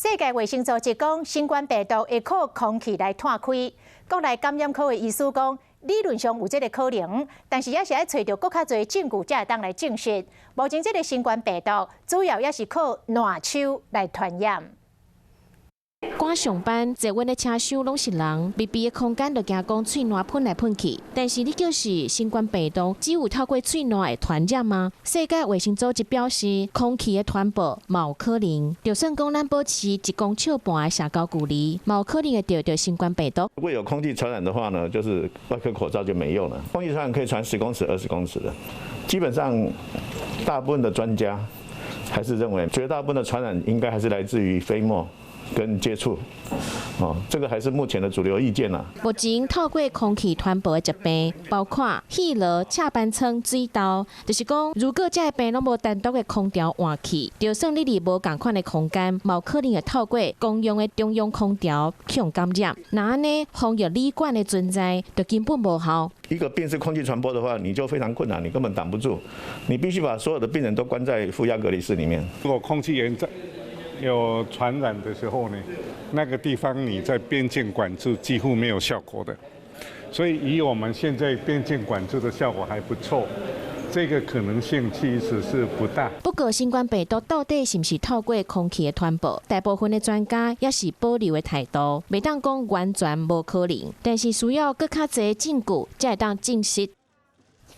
世界衛生組織講，新冠病毒會靠空氣來湠開。國內感染科的醫師講，理論上有這个可能，但是也是愛揣著閣較濟證據才會當來證實。目前這个新冠病毒主要也是靠瀾手來傳染。趕上班，坐穩的車廂攏是人，密閉的空間就驚講喙瀾噴來噴去。但是你就是新冠病毒，只有透過喙瀾會傳染嗎？世界衛生組織表示，空氣的傳播嘛有可能。就算講咱保持1.5公尺的社交距離，嘛有可能會著著新冠病毒。如果有空氣傳染的話呢，就是外科口罩就沒用了。空氣傳染可以傳10公尺、20公尺的，基本上大部分的專家還是認為，絕大部分的傳染應該還是來自於飛沫跟接觸，哦，這個還是目前的主流意見啦。目前透過空氣傳播的疾病，包括肺癆、赤斑瘡、水痘，就是講，如果這个病攏無單獨的空調換氣，就算你佇無仝款的空間，嘛有可能會透過公用的中央空調予人感染。若按呢，防疫旅館的存在就根本無效。一個病是空氣傳播的話，你就非常困難，你根本擋不住，你必須把所有的病人都關在負壓隔離室裡面。如果空氣源在有傳染的時候呢，那個地方你在邊境管制幾乎沒有效果的，所以以我們現在邊境管制的效果還不錯，這個可能性其實是不大。不過新冠病毒到底是毋是透過空氣的傳播，大部分的專家也是保留的態度，袂當講完全無可能，但是需要閣較濟證據才會當證實。